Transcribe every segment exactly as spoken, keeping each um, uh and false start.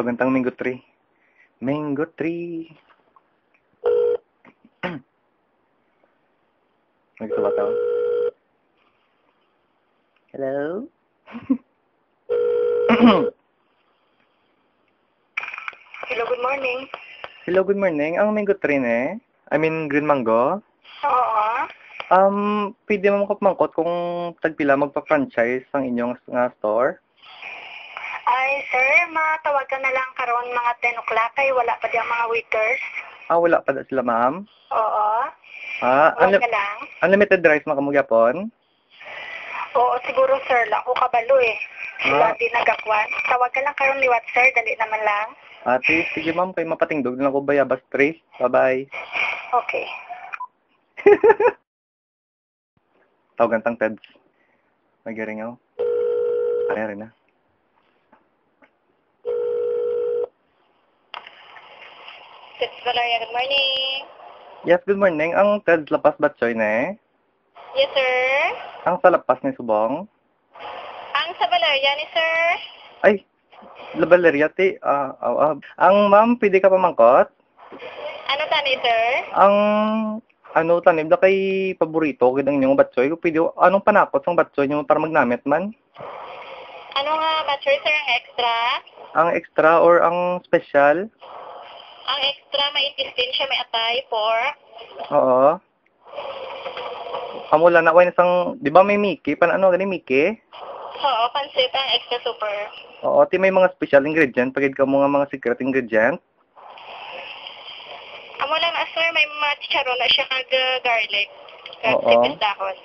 Gantang mango tree. Mango tree. Nagsuwataw. Hello? Hello, good morning. Hello, good morning. Ang mango tree, ne? I mean, green mango? Oo. Um, pwede mo ko pamangkot kung tagpila magpa-franchise ang inyong s- nga store? Ay, sir, matawagan na lang karon mga ten o'clock kay wala pa di ang mga waiters. Ah, wala pa na sila, ma'am? Oo. Ah, Tawag unli- na lang. Unlimited rice man kamo gyapon? Oo, siguro, sir, lang ko kabalo eh. Sila Ah. di nagakwan. Tawag ka lang karon liwat, sir, dali naman lang. Ate, sige, ma'am, kay mapatingdog na lang ko bayabas three. Bye-bye. Okay. Tawagan tang Teds. Nagaringaw. Ari, ari na. Teds Valeria, good morning. Yes, good morning. Ang Teds Lapas Batchoy, ne? Yes, sir. Ang sa Lapas ni subong? Ang sa Valeria ni sir. Ay, La Valeria, ti, ah, aw, ah. Ang ma'am, pwede ka pamangkot? Ano tani, sir? Ang, ano, tani, bala kay paborito gid ang inyong batchoy. Kung pwede, anong panakot sang batchoy nyo para magnamit man? Ano nga batchoy, sir? Ang extra? Ang extra or ang special? Ang extra, may intestine siya, may atay, pork. Oo. Amo lang na, way na sang, di ba may Mickey? Pan, ano, gani Mickey? Oo, pansit ang extra super. Oo, ti may mga special ingredient, pagid ka mo nga mga secret ingredient. Amo lang na, sir, may mga chicharon na siya kag uh, garlic. Kag Oo. Sibuyas dahon.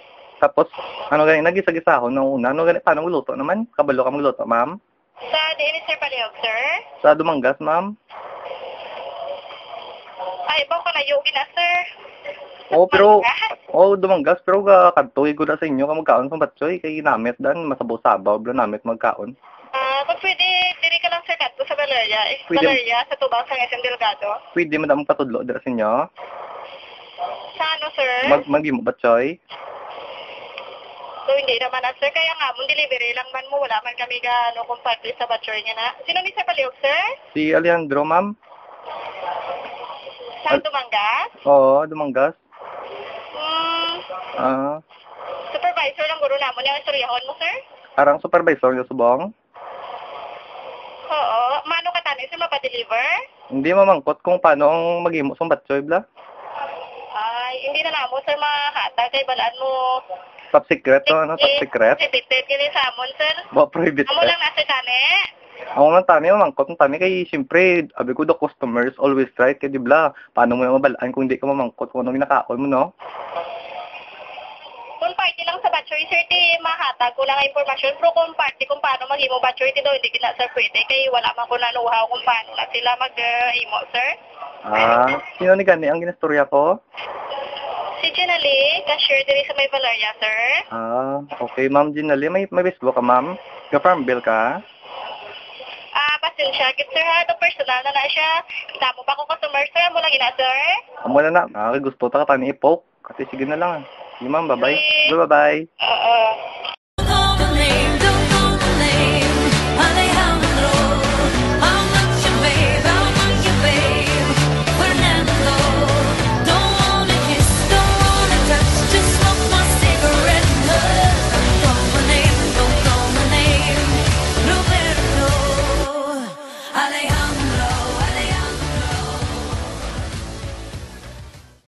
Tapos, ano gani, nagisa-gisahon nung una? Ano gani, paano magluto naman? Kabalo ka magluto, ma'am? Sa diin ni Sir Palihog, sir? Sa Dumangas, ma'am? Ay, ba ko layo gina, sir? Oh, pero, Dumangas? Oh, Dumangas, pero ga kadto ko na sa inyo ka magkaon sa batchoy kay namit dan masabaw-sabaw bala namit magkaon. Ah, kung pwede, diri ka lang, sir, kadto sa Valeria. Eh, Pwede. Valeria, sa tubang sa S M Delgado. Pwede madam patudlo dira sa inyo? Sa ano, sir? Mag maghimo batchoy? So, hindi naman na, sir. Kaya nga, mong delivery lang man mo, wala man kami ga, ano, kung parte sa batchoy niya na. Sino ni Sir Palihog, sir? Si Alejandro, ma'am? Sa Al- Dumangas? Oo, Dumangas. Hmm, Ah, supervisor lang guro namo niya ang istoryahon mo, sir? Arang supervisor niyo subong? Oo. Mano ka tani, sir, mapadeliver? Hindi mamangkot kung paano ang maghimo sang batchoy bala. Ay, hindi na namo, sir, mahatag kay balaan mo. Top secret to, ano? Top secret? Prohibited gini sa amon, sir. Ba, prohibited? Amo lang na, sir, tani. Ako lang tani, mamangkot ng tani kay siyempre, abi ko, the customer is always right, kay di bala, paano mo na mabalaan kung hindi ka mamangkot kung ano ginakaon mo, no? Kung parte lang sa batchoy, sir, ti mahatag ko lang ang impormasyon. Pero kung parte kung paano maghimo batchoy, ti daw hindi gina, sir, pwede. Kay wala man ko nanuhaw kung paano na sila mag-imo, sir. Ah, sino ni gani ang ginistorya ko? Si Ginalie, cashier diri sa may Valeria, sir. Ah, okay, Ma'am Ginalie. May, may Facebook ka, ma'am? Ga-farm bill ka? Ah, pasensya, gid, sir, ha. Ito personal na na siya. Damo pa ko customer, sir. Amo lang ina, sir. Amo na na. Ah, gusto ta ka tani i-poke. Kasi sige na lang. Sige, ma'am. Bye-bye. Sige. Bye-bye. Oo.